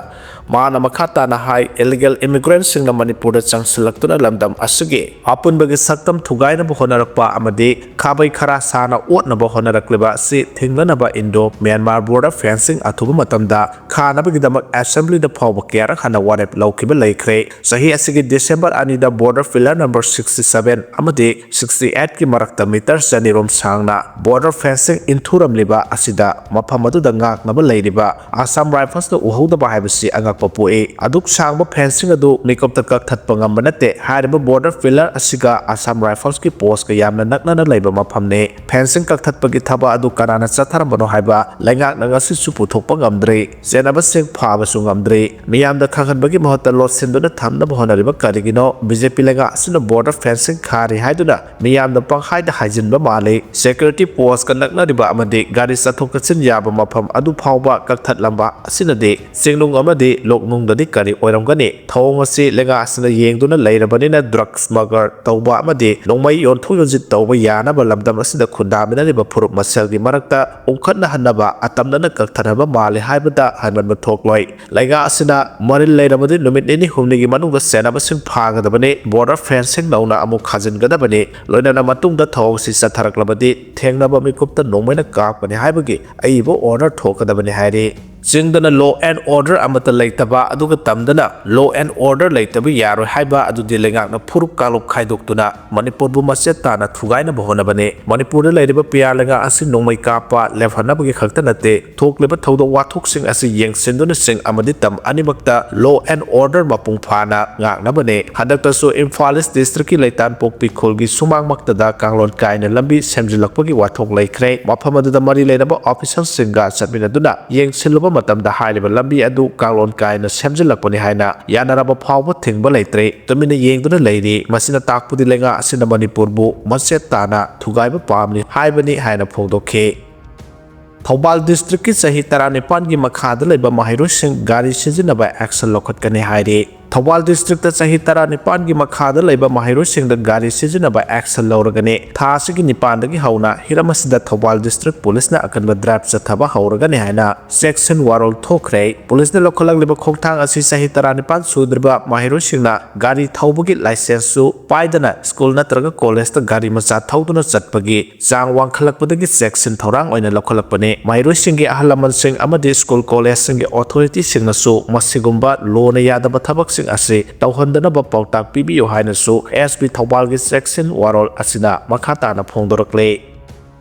ꯃꯥꯅ ꯃꯈꯥ ꯇꯥꯅ ꯍꯥꯏ, ꯏꯂꯤꯒꯦꯜ ꯏꯃꯤꯒ꯭ꯔꯦꯟꯠꯁꯤꯡꯅ ꯃꯅꯤꯄꯨꯔꯗ ꯆꯪꯁꯤꯜꯂꯛꯇꯨꯅ ꯂꯝꯗꯝ ꯑꯁꯤꯒꯤ ꯑꯄꯨꯟꯕꯒꯤ ꯁꯛꯇꯝ ꯊꯨꯒꯥꯏꯅꯕ ꯍꯣꯠꯅꯔꯛꯄ ꯑꯃꯗꯤ ꯈꯥꯕꯩ ꯈꯔꯥ ꯁꯥꯅ ꯑꯣꯠꯅꯕ ꯍꯣꯠꯅꯔꯛꯂꯤꯕ ꯑꯁꯤ ꯊꯤꯡꯅꯅꯕ ꯏꯟꯗꯣ ꯃ꯭ꯌꯥꯟꯃꯥꯔ ꯕꯣꯔꯗꯔ ꯐꯦꯟꯁꯤꯡ ꯑꯊꯨꯕ ꯃꯇꯝꯗ ꯈꯥꯅꯕꯒꯤꯗꯃꯛ ꯑꯦꯁꯦꯝꯕ꯭ꯂꯤꯗ ꯐꯥꯎꯕ ꯀꯌꯥꯔꯛ ꯍꯟꯅ ꯋꯥꯔꯦꯞ ꯂꯧꯈꯤꯕ ꯂꯩꯈ꯭ꯔꯦ꯫ ꯆꯍꯤ ꯑꯁꯤꯒꯤ ꯗꯤꯁꯦꯝꯕꯔ ꯑꯅꯤꯗ border pillar number sixty seven ꯑꯃꯗꯤ ꯁꯤꯛꯁꯇꯤ ꯑꯩꯠꯀꯤ ꯃꯔꯛꯇ ꯃꯤꯇꯔ ꯆꯅꯤꯔꯣꯝ ꯁꯥꯡꯅ ꯕꯣꯔꯗꯔ ꯐꯦꯟꯁꯤꯡ ꯏꯟꯊꯨꯔꯝꯂꯤꯕ ꯑꯁꯤꯗ ꯃꯐꯝ ꯑꯗꯨꯗ ꯉꯥꯛꯅꯕ ꯂꯩꯔꯤꯕ ꯑꯁꯥꯝ ꯔꯥꯏꯐꯜꯁꯅ ꯎꯍꯧꯗꯕ ꯍꯥꯏꯕꯁꯤ ꯑꯉꯛꯄ ꯄꯣꯛꯏ꯫ ꯑꯗꯨꯛ ꯁꯥꯡꯕ ꯐꯦꯟꯁꯤꯡ ꯑꯗꯨ ꯃꯤꯀꯨꯞꯇ ꯀꯛꯊꯠꯄ ꯉꯝꯕ ꯅꯠꯇꯦ꯫ ꯍꯥꯏꯔꯤꯕ ꯕꯣꯔꯗꯔ ꯄꯤꯂꯔ ꯑꯁꯤꯒ ꯑꯁꯥꯝ ꯔꯥꯏꯐꯜꯁꯀꯤ ꯄꯣꯁꯀ ꯌꯥꯝꯅ ꯅꯛꯅꯅ ꯂꯩꯕ ꯃꯐꯝꯅꯤ꯫ ꯐꯦꯟꯁꯤꯡ ꯀꯛꯊꯠꯄꯒꯤ ꯊꯕꯛ ꯑꯗꯨ ꯀꯅꯥꯅ ꯆꯠꯊꯔꯝꯕꯅꯣ ꯍꯥꯏꯕ ꯂꯩꯉꯥꯛꯅ ꯉꯁꯤꯁꯨ ꯄꯨꯊꯣꯛꯄ ꯉꯝꯗ꯭ꯔꯤ꯫ ꯆꯦꯟꯅꯕꯁꯤꯡ ꯐꯥꯕꯁꯨ ꯉꯝꯗ꯭ꯔꯤ꯫ ꯃꯤꯌꯥꯝꯗ ꯈꯪꯍꯟꯕꯒꯤ ꯃꯍꯨꯠꯇ ꯂꯣꯠꯁꯤꯟꯗꯨꯅ ꯊꯝꯅꯕ ꯍꯣꯠꯅꯔꯤꯕ ꯀꯔꯤꯒꯤꯅꯣ? ꯕꯤ ꯖꯦ ꯄꯤ ꯂꯩꯉꯥꯛ ꯑꯁꯤꯅ ꯕꯣꯔꯗꯔ ꯐꯦꯟꯁꯤꯡ ꯈꯥꯔꯤ ꯍꯥꯏꯗꯨꯅ ꯃꯤꯌꯥꯝ ꯌꯥꯝꯅ ꯄꯪꯍꯥꯏꯗ ꯍꯥꯏꯖꯤꯟꯕ ꯃꯥꯜꯂꯤ꯫ Security postꯀ ꯅꯛꯅꯔꯤꯕ ꯑꯃꯗꯤ ꯒꯥꯔꯤ ꯆꯠꯊꯣꯛ ꯆꯠꯁꯤꯟ ꯌꯥꯕ ꯃꯐꯝ ꯑꯗꯨ ꯐꯥꯎꯕ ꯀꯛꯊꯠꯂꯝꯕ ꯑꯁꯤꯅꯗꯤ ꯆꯤꯡꯅꯨꯡ ꯑꯃꯗꯤ ꯂꯣꯛꯅꯨꯡꯗꯗꯤ ꯀꯔꯤ ꯑꯣꯏꯔꯝꯒꯅꯤ? ꯊꯧꯑꯣꯡ ꯑꯁꯤ ꯂꯩꯉꯥꯛ ꯑꯁꯤꯅ ꯌꯦꯡꯗꯨꯅ ꯂꯩꯔꯕꯅꯤꯅ drug smuggler ꯇꯧꯕ ꯑꯃꯗꯤ ꯅꯣꯡꯃꯩ ꯌꯣꯟꯊꯣꯛ ꯌꯣꯟꯁꯤꯟ ꯇꯧꯕ ꯌꯥꯅꯕ ꯂꯝꯗꯝ ꯑꯁꯤꯗ ꯈꯨꯟꯗꯥꯃꯤꯟꯅꯔꯤꯕ ꯐꯨꯔꯨꯞ ꯃꯁꯦꯜꯒꯤ ꯃꯔꯛꯇ ꯎꯪꯈꯠꯅꯍꯟꯅꯕ ꯑꯇꯝꯅꯅ ꯀꯛꯊꯠꯍꯟꯕ ꯃꯥꯜꯂꯤ ꯍꯥꯏꯕꯗ ꯍꯟꯃꯟꯕ ꯊꯣꯛꯂꯣꯏ꯫ ꯂꯩꯉꯥꯛ ꯑꯁꯤꯅ ꯃꯔꯤꯜ ꯂꯩꯔꯕꯗꯤ ꯅꯨꯃꯤꯠ ꯅꯤꯅꯤ ꯍꯨꯝꯅꯤꯒꯤ ꯃꯅꯨꯡꯗ ꯆꯦꯟꯅꯕꯁꯤꯡ ꯐꯥꯒꯗꯕꯅꯤ, border fencing ꯅꯧꯅ ꯑꯃꯨꯛ ꯈꯥꯖꯤꯟꯒꯗꯕꯅꯤ, ꯂꯣꯏꯅꯅ ꯃꯇꯨꯡꯗ ꯊꯧꯑꯣꯡꯁꯤ ꯆꯠꯊꯔꯛꯂꯕꯗꯤ ꯊꯦꯡꯅꯕ ꯃꯤꯀꯨꯞꯇ ꯅꯣꯡꯃꯩꯅ ꯀꯥꯞꯀꯅꯤ ꯍꯥꯏꯕꯒꯤ ꯑꯏꯕ order ꯊꯣꯛꯀꯗꯕꯅꯤ ꯍꯥꯏꯔꯤ꯫ ꯆꯤꯡꯗꯅ law and order ꯑꯃꯠꯇ ꯂꯩꯇꯕ ꯑꯗꯨꯒ ꯇꯝꯗꯅ law and order ꯂꯩꯇꯕ ꯌꯥꯔꯣꯏ ꯍꯥꯏꯕ ꯑꯗꯨꯗꯤ ꯂꯩꯉꯥꯛꯅ ꯐꯨꯔꯨꯞ ꯀꯥꯡꯂꯨꯞ ꯈꯥꯏꯗꯣꯛꯇꯨꯅ ꯃꯅꯤꯄꯨꯔꯕꯨ ꯃꯆꯦꯠ ꯇꯥꯅ ꯊꯨꯒꯥꯏꯅꯕ ꯍꯣꯠꯅꯕꯅꯤ꯫ ꯃꯅꯤꯄꯨꯔꯗ ꯂꯩꯔꯤꯕ ꯄꯤꯌꯥꯔ ꯂꯩꯉꯥꯛ ꯑꯁꯤ ꯅꯣꯡꯃꯩ ꯀꯥꯞꯄ ꯂꯦꯞꯍꯟꯅꯕꯒꯤ ꯈꯛꯇ ꯅꯠꯇꯦ, ꯊꯣꯛꯂꯤꯕ ꯊꯧꯗꯣꯛ ꯋꯥꯊꯣꯛꯁꯤꯡ ꯑꯁꯤ ꯌꯦꯡꯁꯤꯟꯗꯨꯅ ꯆꯤꯡ ꯑꯃꯗꯤ ꯇꯝ ꯑꯅꯤꯃꯛꯇ law and order ꯃꯄꯨꯡ ꯐꯥꯅ ꯉꯥꯛꯅꯕꯅꯤ꯫ ꯍꯟꯗꯛꯇꯁꯨ ꯏꯝꯐꯥꯜ East districtꯀꯤ ꯂꯩꯇꯥꯟꯄꯣꯛꯄꯤ ꯈꯨꯜꯒꯤ ꯁꯨꯃꯥꯡꯃꯛꯇꯗ ꯀꯥꯡꯂꯣꯟ ꯀꯥꯏꯅ ꯂꯝꯕꯤ ꯁꯦꯝꯖꯤꯜꯂꯛꯄꯒꯤ ꯋꯥꯊꯣꯛ ꯂꯩꯈ꯭ꯔꯦ꯫ ꯃꯐꯝ ꯑꯗꯨꯗ ꯃꯔꯤ ꯂꯩꯅꯕ officerꯁꯤꯡꯒ ꯆꯠꯃꯤꯟꯅꯗꯨꯅ ꯌꯦꯡꯁꯤꯜꯂꯨꯕ ꯃꯇꯝꯗ ꯍꯥꯏꯔꯤꯕ ꯂꯝꯕꯤ ꯑꯗꯨ ꯀꯥꯡꯂꯣꯟ ꯀꯥꯏꯅ ꯁꯦꯝꯖꯤꯜꯂꯛꯄꯅꯤ ꯍꯥꯏꯅ ꯌꯥꯅꯔꯕ ꯐꯥꯎꯕ ꯊꯤꯡꯕ ꯂꯩꯇ꯭ꯔꯦ, ꯇꯨꯃꯤꯟꯅ ꯌꯦꯡꯗꯨꯅ ꯂꯩꯔꯤ꯫ ꯃꯁꯤꯅ ꯇꯥꯛꯄꯗꯤ ꯂꯩꯉꯥꯛ ꯑꯁꯤꯅ ꯃꯅꯤꯄꯨꯔꯕꯨ ꯃꯆꯦꯠ ꯇꯥꯅ ꯊꯨꯒꯥꯏꯕ ꯄꯥꯝꯂꯤ ꯍꯥꯏꯕꯅꯤ ꯍꯥꯏꯅ ꯐꯣꯡꯗꯣꯛꯈꯤ꯫ ꯊꯧꯕꯥꯜ districtꯀꯤ ꯆꯍꯤ ꯇꯔꯥꯅꯤꯄꯥꯟꯒꯤ ꯃꯈꯥꯗ ꯂꯩꯕ ꯃꯍꯩꯔꯣꯏꯁꯤꯡ ꯒꯥꯔꯤ ꯁꯤꯖꯤꯟꯅꯕ action ꯂꯧꯈꯠꯀꯅꯤ ꯍꯥꯏꯔꯤ꯫ ꯊꯧꯕꯥꯜ districtꯇ ꯆꯍꯤ ꯇꯔꯥꯅꯤꯄꯥꯟꯒꯤ ꯃꯈꯥꯗ ꯂꯩꯕ ꯃꯍꯩꯔꯣꯏꯁꯤꯡꯗ ꯒꯥꯔꯤ ꯁꯤꯖꯤꯟꯅꯕ action ꯂꯧꯔꯒꯅꯤ꯫ ꯊꯥ ꯑꯁꯤꯒꯤ ꯅꯤꯄꯥꯟꯗꯒꯤ ꯍꯧꯅ ꯍꯤꯔꯝ ꯑꯁꯤꯗ ꯊꯧꯕꯥꯜ district policeꯅ ꯑꯀꯟꯕ drive ꯆꯠꯊꯕ ꯍꯧꯔꯒꯅꯤ ꯍꯥꯏꯅ ꯆꯦꯛꯁꯤꯟ ꯋꯥꯔꯣꯜ ꯊꯣꯛꯈ꯭ꯔꯦ꯫ Policeꯅ ꯂꯧꯈꯠꯂꯛꯂꯤꯕ ꯈꯣꯡꯊꯥꯡ ꯑꯁꯤ ꯆꯍꯤ ꯇꯔꯥꯅꯤꯄꯥꯟ ꯁꯨꯗ꯭ꯔꯤꯕ ꯃꯍꯩꯔꯣꯏꯁꯤꯡꯅ ꯒꯥꯔꯤ ꯊꯧꯕꯒꯤ licenseꯁꯨ ꯄꯥꯏꯗꯅ school ꯅꯠꯇ꯭ꯔꯒ collegeꯇ ꯒꯥꯔꯤ ꯃꯆꯥ ꯊꯧꯗꯨꯅ ꯆꯠꯄꯒꯤ ꯆꯥꯡ ꯋꯥꯡꯈꯠꯂꯛꯄꯗꯒꯤ ꯆꯦꯛꯁꯤꯟ ꯊꯧꯔꯥꯡ ꯑꯣꯏꯅ ꯂꯧꯈꯠꯂꯛꯄꯅꯤ꯫ ꯃꯍꯩꯔꯣꯏꯁꯤꯡꯒꯤ ꯑꯍꯜ ꯂꯃꯟꯁꯤꯡ ꯑꯃꯗꯤ school collegeꯁꯤꯡꯒꯤ authorityꯁꯤꯡꯅꯁꯨ ꯃꯁꯤꯒꯨꯝꯕ ꯂꯣꯅ ꯌꯥꯗꯕ ꯊꯕꯛꯁꯤꯡ ꯑꯁꯤ ꯇꯧꯍꯟꯗꯅꯕ ꯄꯥꯎꯇꯥꯛ ꯄꯤꯕꯤꯌꯨ ꯍꯥꯏꯅꯁꯨ SP ꯊꯧꯕꯥꯜꯒꯤ ꯆꯦꯛꯁꯤꯟ ꯋꯥꯔꯣꯜ ꯑꯁꯤꯅ ꯃꯈꯥ ꯇꯥꯅ ꯐꯣꯡꯗꯣꯔꯛꯂꯤ꯫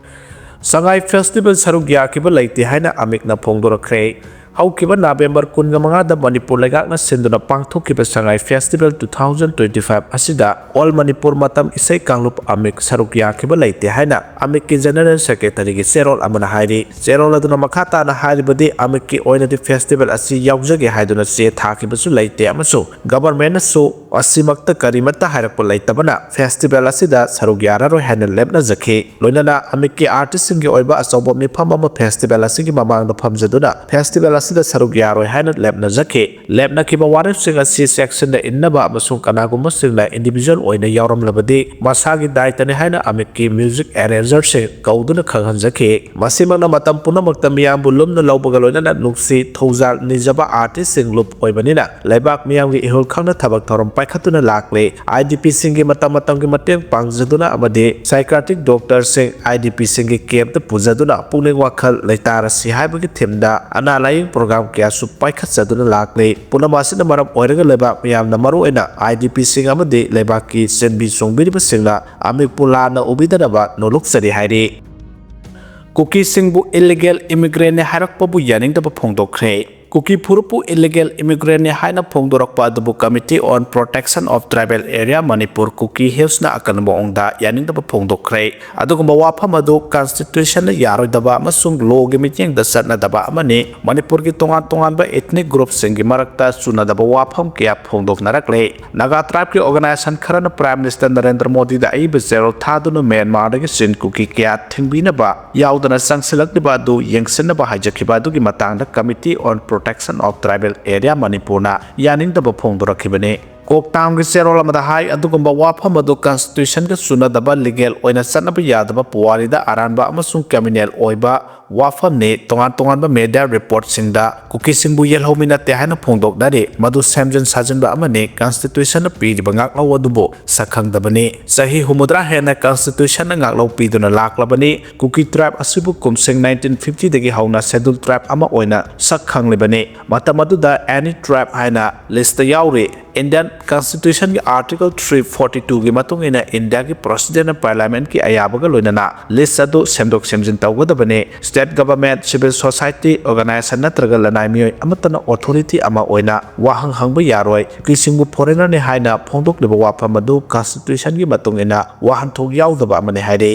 ꯁꯉꯥꯏ festival ꯁꯔꯨꯛ ꯌꯥꯈꯤꯕ ꯂꯩꯇꯦ ꯍꯥꯏꯅ ꯑꯃꯤꯛꯅ ꯐꯣꯡꯗꯣꯔꯛꯈ꯭ꯔꯦ꯫ ꯍꯧꯈꯤꯕ November ꯀꯨꯟꯃꯉꯥꯗ ꯃꯅꯤꯄꯨꯔ ꯂꯩꯉꯥꯛꯅ ꯁꯤꯟꯗꯨꯅ ꯄꯥꯡꯊꯣꯛꯈꯤꯕ ꯁꯉꯥꯏ festival two thousand twenty five ꯑꯁꯤꯗ All Manipur ꯃꯇꯝ ꯏꯁꯩ ꯀꯥꯡꯂꯨꯞ ꯑꯃꯤꯛ ꯁꯔꯨꯛ ꯌꯥꯈꯤꯕ ꯂꯩꯇꯦ ꯍꯥꯏꯅ ꯑꯃꯤꯛꯀꯤ general secretaryꯒꯤ ꯆꯦꯔꯣꯜ ꯑꯃꯅ ꯍꯥꯏꯔꯤ꯫ ꯆꯦꯔꯣꯜ ꯑꯗꯨꯅ ꯃꯈꯥ ꯇꯥꯅ ꯍꯥꯏꯔꯤꯕꯗꯤ, ꯑꯃꯤꯛꯀꯤ ꯑꯣꯏꯅꯗꯤ festival ꯑꯁꯤ ꯌꯥꯎꯖꯒꯦ ꯍꯥꯏꯗꯨꯅ ꯆꯦ ꯊꯥꯈꯤꯕꯁꯨ ꯂꯩꯇꯦ ꯑꯃꯁꯨꯡ governmentꯅꯁꯨ ꯃꯁꯤꯃꯛꯇ ꯀꯔꯤꯃꯠꯇ ꯍꯥꯏꯔꯛꯄ ꯂꯩꯇꯕꯅ festival ꯑꯁꯤꯗ ꯁꯔꯨꯛ ꯌꯥꯔꯔꯣꯏ ꯍꯥꯏꯅ ꯂꯦꯞꯅꯖꯈꯤ꯫ ꯂꯣꯏꯅꯅ ꯑꯃꯤꯠꯀꯤ artistꯁꯤꯡꯒꯤ ꯑꯣꯏꯕ ꯑꯆꯧꯕ ꯃꯤꯐꯝ ꯑꯃ festival ꯑꯁꯤꯒꯤ ꯃꯃꯥꯡꯗ ꯐꯝꯖꯗꯨꯅ festival ꯑꯁꯤꯗ ꯁꯔꯨꯛ ꯌꯥꯔꯣꯏ ꯍꯥꯏꯅ ꯂꯦꯞꯅꯖꯈꯤ꯫ ꯂꯦꯞꯅꯈꯤꯕ ꯋꯥꯔꯦꯞꯁꯤꯡ ꯑꯁꯤ ꯆꯦꯛꯁꯤꯟꯅ ꯏꯟꯅꯕ ꯑꯃꯁꯨꯡ ꯀꯅꯥꯒꯨꯝꯕꯁꯤꯡꯅ individual ꯑꯣꯏꯅ ꯌꯥꯎꯔꯝꯂꯕꯗꯤ ꯃꯁꯥꯒꯤ ꯗꯥꯏꯇꯅꯤ ꯍꯥꯏꯅ ꯑꯃꯤꯠꯀꯤ music arrangerꯁꯤꯡ ꯀꯧꯗꯨꯅ ꯈꯪꯍꯟꯖꯈꯤ꯫ ꯃꯁꯤꯃꯛꯅ ꯃꯇꯝ ꯄꯨꯝꯅꯃꯛꯇ ꯃꯤꯌꯥꯝꯕꯨ ꯂꯨꯝꯅ ꯂꯧꯕꯒ ꯂꯣꯏꯅꯅ ꯅꯨꯡꯁꯤ ꯊꯧꯖꯥꯜ ꯅꯤꯖꯕ artistꯁꯤꯡ ꯂꯨꯞ ꯑꯣꯏꯕꯅꯤꯅ ꯂꯩꯕꯥꯛ ꯃꯤꯌꯥꯝꯒꯤ ꯏꯍꯨꯜ ꯈꯪꯅ ꯊꯕꯛ ꯊꯧꯔꯝ ꯄꯥꯏꯈꯠꯇꯨꯅ ꯂꯥꯛꯂꯤ꯫ IDPꯁꯤꯡꯒꯤ ꯃꯇꯝ ꯃꯇꯝꯒꯤ ꯃꯇꯦꯡ ꯄꯥꯡꯖꯗꯨꯅ ꯑꯃꯗꯤ psychiatric doctorꯁꯤꯡ IDPꯁꯤꯡꯒꯤ campꯇ ꯄꯨꯖꯗꯨꯅ ꯄꯨꯛꯅꯤꯡ ꯋꯥꯈꯜ ꯂꯩꯇꯥꯔꯁꯤ ꯍꯥꯏꯕꯒꯤ themeꯗ ꯑꯅꯥ ꯂꯥꯌꯦꯡ program ꯀꯌꯥꯁꯨ ꯄꯥꯏꯈꯠꯆꯗꯨꯅ ꯂꯥꯛꯂꯤ꯫ ꯄꯨꯝꯅꯃꯛ ꯑꯁꯤꯅ ꯃꯔꯝ ꯑꯣꯏꯔꯒ ꯂꯩꯕꯥꯛ ꯃꯤꯌꯥꯝꯅ ꯃꯔꯨꯑꯣꯏꯅ IDPꯁꯤꯡ ꯑꯃꯗꯤ ꯂꯩꯕꯥꯛꯀꯤ ꯆꯦꯟꯕꯤ ꯆꯣꯡꯕꯤꯔꯤꯕꯁꯤꯡꯅ ꯑꯃꯤꯠꯄꯨ ꯂꯥꯟꯅ ꯎꯕꯤꯗꯅꯕ ꯅꯣꯂꯨꯛꯆꯔꯤ ꯍꯥꯏꯔꯤ꯫ ꯀꯨꯀꯤꯁꯤꯡꯕꯨ illegal immigrantꯅꯤ ꯍꯥꯏꯔꯛꯄꯕꯨ ꯌꯥꯅꯤꯡꯗꯕ ꯐꯣꯡꯗꯣꯛꯈ꯭ꯔꯦ꯫ ꯀꯨꯀꯤ ꯐꯨꯔꯨꯞꯄꯨ illegal immigrantꯅꯤ ꯍꯥꯏꯅ ꯐꯣꯡꯗꯣꯔꯛꯄ ꯑꯗꯨꯕꯨ Committee on Protection of Tribal Area Manipur Kuki Hillsꯅ ꯑꯀꯟꯕ ꯃꯑꯣꯡꯗ ꯌꯥꯅꯤꯡꯗꯕ ꯐꯣꯡꯗꯣꯛꯈ꯭ꯔꯦ꯫ ꯑꯗꯨꯒꯨꯝꯕ ꯋꯥꯐꯝ ꯑꯗꯨ constitutionꯅ ꯌꯥꯔꯣꯏꯗꯕ ꯑꯃꯁꯨꯡ lawꯒꯤ ꯃꯤꯠꯌꯦꯡꯗ ꯆꯠꯅꯗꯕ ꯑꯃꯅꯤ꯫ ꯃꯅꯤꯄꯨꯔꯒꯤ ꯇꯣꯉꯥꯟ ꯇꯣꯉꯥꯟꯕ ethnic groupꯁꯤꯡꯒꯤ ꯃꯔꯛꯇ ꯆꯨꯅꯗꯕ ꯋꯥꯐꯝ ꯀꯌꯥ ꯐꯣꯡꯗꯣꯛꯅꯔꯛꯂꯦ꯫ Naga tribeꯀꯤ organization ꯈꯔꯅ Prime Minister ꯅꯔꯦꯟꯗ꯭ꯔ ꯃꯣꯗꯤꯗ ꯑꯏꯕ ꯆꯦꯔꯣꯜ ꯊꯥꯗꯨꯅ ꯃ꯭ꯌꯥꯟꯃꯥꯔꯗꯒꯤ ꯆꯤꯟ ꯀꯨꯀꯤ ꯀꯌꯥ ꯊꯤꯡꯕꯤꯅꯕ ꯌꯥꯎꯗꯅ ꯆꯪꯁꯤꯜꯂꯛꯂꯤꯕ ꯑꯗꯨ ꯌꯦꯡꯁꯤꯟꯅꯕ ꯍꯥꯏꯖꯈꯤꯕ ꯑꯗꯨꯒꯤ ꯃꯇꯥꯡꯗ Committee on Protection of Tribal Area ꯃꯅꯤꯄꯨꯔꯅ ꯌꯥꯅꯤꯡꯗꯕ ꯐꯣꯡꯗꯣꯔꯛꯈꯤꯕꯅꯤ꯫ ꯀꯣꯛꯇꯥꯡꯒꯤ ꯆꯦꯔꯣꯜ ꯑꯃꯗ ꯍꯥꯏ, ꯑꯗꯨꯒꯨꯝꯕ ꯋꯥꯐꯝ ꯑꯗꯨ constitutionꯒ ꯆꯨꯅꯗꯕ, legal ꯑꯣꯏꯅ ꯆꯠꯅꯕ ꯌꯥꯗꯕ, ꯄꯨꯋꯥꯔꯤꯗ ꯑꯔꯥꯟꯕ ꯑꯃꯁꯨꯡ criminal ꯑꯣꯏꯕ ꯋꯥꯐꯝꯅꯤ꯫ ꯇꯣꯉꯥꯟ ꯇꯣꯉꯥꯟꯕ media reportꯁꯤꯡꯗ ꯀꯨꯀꯤꯁꯤꯡꯕꯨ ꯌꯦꯜꯍꯧꯃꯤ ꯅꯠꯇꯦ ꯍꯥꯏꯅ ꯐꯣꯡꯗꯣꯛꯅꯔꯤ꯫ ꯃꯗꯨ ꯁꯦꯝꯖꯤꯟ ꯁꯥꯖꯤꯟꯕ ꯑꯃꯅꯤ꯫ Constitutionꯅ ꯄꯤꯔꯤꯕ ꯉꯥꯛꯂꯧ ꯑꯗꯨꯕꯨ ꯁꯛꯈꯪꯗꯕꯅꯤ꯫ ꯆꯍꯤ ꯍꯨꯝꯐꯨꯇꯔꯥ ꯍꯦꯟꯅ Constitutionꯅ ꯉꯥꯛꯂꯧ ꯄꯤꯗꯨꯅ ꯂꯥꯛꯂꯕꯅꯤ꯫ ꯀꯨꯀꯤ tribe ꯑꯁꯤꯕꯨ ꯀꯨꯝꯁꯤꯡ nineteen fiftyꯗꯒꯤ ꯍꯧꯅ schedule tribe ꯑꯃ ꯑꯣꯏꯅ ꯁꯛ ꯈꯪꯂꯤꯕꯅꯤ꯫ ꯃꯇꯝ ꯑꯗꯨꯗ any tribe ꯍꯥꯏꯅ listꯇ ꯌꯥꯎꯔꯤ꯫ Indian Constitutionꯒꯤ Article three forty twoꯒꯤ ꯃꯇꯨꯡ ꯏꯟꯅ Indiaꯒꯤ Presidentꯅ Parliamentꯀꯤ ꯑꯌꯥꯕꯒ ꯂꯣꯏꯅꯅ list ꯑꯗꯨ ꯁꯦꯝꯗꯣꯛ ꯁꯦꯝꯖꯤꯟ ꯇꯧꯒꯗꯕꯅꯤ꯫ State government, civil society organization ꯅꯠꯇ꯭ꯔꯒ ꯂꯅꯥꯏ ꯃꯤꯑꯣꯏ ꯑꯃꯠꯇꯅ authority ꯑꯃ ꯑꯣꯏꯅ ꯋꯥꯍꯪ ꯍꯪꯕ ꯌꯥꯔꯣꯏ꯫ ꯀꯨꯀꯤꯁꯤꯡꯕꯨ foreignerꯅꯤ ꯍꯥꯏꯅ ꯐꯣꯡꯗꯣꯛꯂꯤꯕ ꯋꯥꯐꯝ ꯑꯗꯨ Constitutionꯒꯤ ꯃꯇꯨꯡ ꯏꯟꯅ ꯋꯥꯍꯟꯊꯣꯛ ꯌꯥꯎꯗꯕ ꯑꯃꯅꯤ ꯍꯥꯏꯔꯤ꯫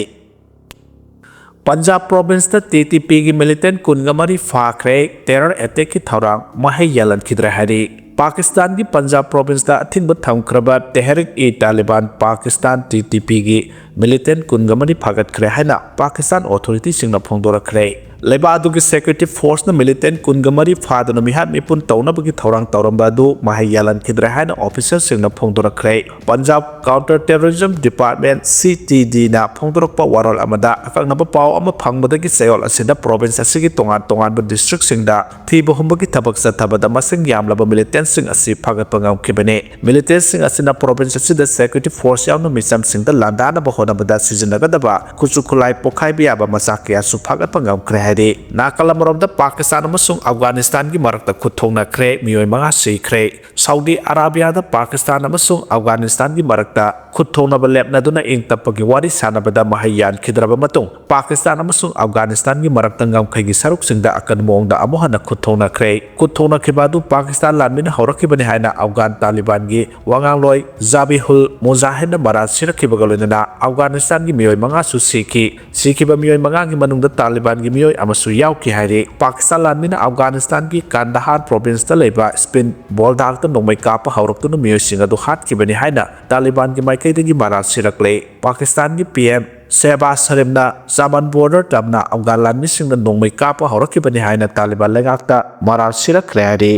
ꯄꯟꯖꯥꯕ provinceꯇ TTPꯒꯤ militant ꯀꯨꯟꯒ ꯃꯔꯤ ꯐꯥꯈ꯭ꯔꯦ꯫ Terror attackꯀꯤ ꯊꯧꯔꯥꯡ ꯃꯍꯩ ꯌꯥꯜꯍꯟꯈꯤꯗ꯭ꯔꯦ ꯍꯥꯏꯔꯤ꯫ ꯄꯥꯀꯤꯁꯇꯥꯟꯒꯤ ꯄꯟꯖꯥꯕ ꯄ꯭ꯔꯣꯚꯤꯟꯁꯇ ꯑꯊꯤꯡꯕ ꯊꯝꯈ꯭ꯔꯕ ꯇꯦꯍꯔꯤꯛ ꯏ ꯇꯥꯂꯤꯕꯥꯟ ꯄꯥꯀꯤꯁꯇꯥꯟ, ꯇꯤ ꯇꯤ ꯄꯤꯒꯤ ꯃꯤꯂꯤꯇꯦꯟ ꯀꯨꯟꯒ ꯃꯔꯤ ꯐꯥꯒꯠꯈ꯭ꯔꯦ ꯍꯥꯏꯅ ꯄꯥꯀꯤꯁꯇꯥꯟ ꯑꯣꯊꯣꯔꯤꯇꯤꯁꯤꯡꯅ ꯐꯣꯡꯗꯣꯔꯛꯈ꯭ꯔꯦ꯫ ꯂꯩꯕꯥꯛ ꯑꯗꯨꯒꯤ ꯁꯦꯀ꯭ꯌꯨꯔꯤꯇꯤ ꯐꯣꯔꯁꯅ ꯃꯤꯂꯤꯇꯦꯟ ꯀꯨꯟꯒ ꯃꯔꯤ ꯐꯥꯗꯨꯅ ꯃꯤꯍꯥꯠ ꯃꯤꯄꯨꯟ ꯇꯧꯅꯕꯒꯤ ꯊꯧꯔꯥꯡ ꯇꯧꯔꯝꯕ ꯑꯗꯨ ꯃꯍꯩ ꯌꯥꯜꯍꯟꯈꯤꯗ꯭ꯔꯦ ꯍꯥꯏꯅ ꯑꯣꯐꯤꯁꯤꯌꯦꯜꯁꯤꯡꯅ ꯐꯣꯡꯗꯣꯔꯛꯈ꯭ꯔꯦ꯫ Punjab counter terrorism department, C T ꯗꯤꯅ ꯐꯣꯡꯗꯣꯔꯛꯄ ꯋꯥꯔꯣꯜ ꯑꯃꯗ, ꯑꯀꯛꯅꯕ ꯄꯥꯎ ꯑꯃ ꯐꯪꯕꯗꯒꯤ ꯆꯌꯣꯜ ꯑꯁꯤꯗ ꯄ꯭ꯔꯣꯚꯤꯟꯁ ꯑꯁꯤꯒꯤ ꯇꯣꯉꯥꯟ ꯇꯣꯉꯥꯟꯕ ꯗꯤꯁꯇ꯭ꯔꯤꯛꯁꯤꯡꯗ ꯊꯤꯕ ꯍꯨꯝꯕꯒꯤ ꯊꯕꯛ ꯆꯠꯊꯕꯗ ꯃꯁꯤꯡ ꯌꯥꯝꯂꯕ ꯃꯤꯂꯤꯇꯦꯟꯁꯤꯡ ꯑꯁꯤ ꯐꯥꯒꯠꯄ ꯉꯝꯈꯤꯕꯅꯤ꯫ ꯃꯤꯂꯤꯇꯦꯟꯁꯤꯡ ꯑꯁꯤꯅ ꯄ꯭ꯔꯣꯚꯤꯟꯁ ꯑꯁꯤꯗ ꯁꯦꯀ꯭ꯌꯨꯔꯤꯇꯤ ꯐꯣꯔꯁ ꯌꯥꯎꯅ ꯃꯤꯆꯝꯁꯤꯡꯗ ꯂꯥꯟꯗꯥꯅꯕ ꯍꯣꯠꯅꯕꯗ ꯁꯤꯖꯤꯟꯅꯒꯗꯕ ꯈꯨꯠꯁꯨ ꯈꯨꯠꯂꯥꯏ ꯄꯣꯈꯥꯏꯕ ꯌꯥꯕ ꯃꯆꯥꯛ ꯀꯌꯥꯁꯨ ꯐꯥꯒꯠꯄ ꯉꯝꯈ꯭ꯔꯦ ꯍꯥꯏꯔꯤ꯫ ꯅꯥꯀꯜ ꯑꯃꯔꯣꯝꯗ ꯄꯥꯀꯤꯁꯇꯥꯟ ꯑꯃꯁꯨꯡ ꯑꯐꯒꯥꯅꯤꯁꯇꯥꯟꯒꯤ ꯃꯔꯛꯇ ꯈꯨꯠ ꯊꯣꯛꯅꯈ꯭ꯔꯦ, ꯃꯤꯑꯣꯏ ꯃꯉꯥ ꯁꯤꯈ꯭ꯔꯦ꯫ ꯁꯥꯎꯗꯤ ꯑꯔꯥꯕꯤꯌꯥꯗ ꯄꯥꯀꯤꯁꯇꯥꯟ ꯑꯃꯁꯨꯡ ꯑꯐꯒꯥꯅꯤꯁꯇꯥꯟꯒꯤ ꯃꯔꯛꯇ ꯈꯨꯠ ꯊꯣꯛꯅꯕ ꯂꯦꯞꯅꯗꯨꯅ ꯏꯪ ꯇꯞꯄꯒꯤ ꯋꯥꯔꯤ ꯁꯥꯟꯅꯕꯗ ꯃꯍꯩ ꯌꯥꯟꯈꯤꯗ꯭ꯔꯕ ꯃꯇꯨꯡ, ꯄꯥꯀꯤꯁꯇꯥꯟ ꯑꯃꯁꯨꯡ ꯑꯐꯒꯥꯅꯤꯁꯇꯥꯟꯒꯤ ꯃꯔꯛꯇ ꯉꯝꯈꯩꯒꯤ ꯁꯔꯨꯛꯁꯤꯡꯗ ꯑꯀꯟꯕ ꯃꯑꯣꯡꯗ ꯑꯃꯨꯛ ꯍꯟꯅ ꯈꯨꯠ ꯊꯣꯛꯅꯈ꯭ꯔꯦ꯫ ꯈꯨꯠ ꯊꯣꯛꯅꯈꯤꯕ ꯑꯗꯨ ꯄꯥꯀꯤꯁꯇꯥꯟ ꯂꯥꯟꯃꯤꯅ ꯍꯧꯔꯛꯈꯤꯕꯅꯤ ꯍꯥꯏꯅ ꯑꯐꯒꯥꯟ ꯇꯥꯂꯤꯕꯥꯟꯒꯤ ꯋꯥꯉꯥꯡꯂꯣꯏ ꯖꯥꯕꯤꯍꯨꯜ ꯃꯨꯖꯥꯍꯤꯗꯅ ꯃꯔꯥꯜ ꯁꯤꯔꯛꯈꯤꯕꯒ ꯂꯣꯏꯅꯅ ꯑꯐꯒꯥꯅꯤꯁꯇꯥꯟꯒꯤ ꯃꯤꯑꯣꯏ ꯃꯉꯥꯁꯨ ꯁꯤꯈꯤ꯫ ꯁꯤꯈꯤꯕ ꯃꯤꯑꯣꯏ ꯃꯉꯥꯒꯤ ꯃꯅꯨꯡꯗ ꯇꯥꯂꯤꯕꯥꯟꯒꯤ ꯃꯤꯑꯣꯏ ꯑꯃꯁꯨ ꯌꯥꯎꯈꯤ ꯍꯥꯏꯔꯤ꯫ ꯄꯥꯀꯤꯁꯇꯥꯟ ꯂꯥꯟꯃꯤꯅ ꯑꯐꯒꯥꯅꯤꯁꯇꯥꯟꯒꯤ ꯀꯥꯟꯗꯍꯥꯔ ꯄ꯭ꯔꯣꯚꯤꯟꯁꯇ ꯂꯩꯕ ꯁ꯭ꯄꯤꯟ ꯕꯣꯜꯗꯥꯛꯇ ꯅꯣꯡꯃꯩ ꯀꯥꯞꯄ ꯍꯧꯔꯛꯇꯨꯅ ꯃꯤꯑꯣꯏꯁꯤꯡ ꯑꯗꯨ ꯍꯥꯠꯈꯤꯕꯅꯤ ꯍꯥꯏꯅ ꯇꯥꯂꯤꯕꯥꯟꯒꯤ ꯃꯥꯏꯀꯩꯗꯒꯤ ꯃꯔꯥꯜ ꯁꯤꯔꯛꯂꯦ꯫ ꯄꯥꯀꯤꯁꯇꯥꯟꯒꯤ ꯄꯤ ꯑꯦꯝ ꯁꯦꯍꯕꯥꯖ ꯁꯔꯤꯐꯅ ꯆꯥꯃꯟ ꯕꯣꯔꯗꯔ ꯇꯝꯅ ꯑꯐꯒꯥꯟ ꯂꯥꯟꯃꯤꯁꯤꯡꯅ ꯅꯣꯡꯃꯩ ꯀꯥꯞꯄ ꯍꯧꯔꯛꯈꯤꯕꯅꯤ ꯍꯥꯏꯅ ꯇꯥꯂꯤꯕꯥꯟ ꯂꯩꯉꯥꯛꯇ ꯃꯔꯥꯜ ꯁꯤꯔꯛꯈ꯭ꯔꯦ ꯍꯥꯏꯔꯤ꯫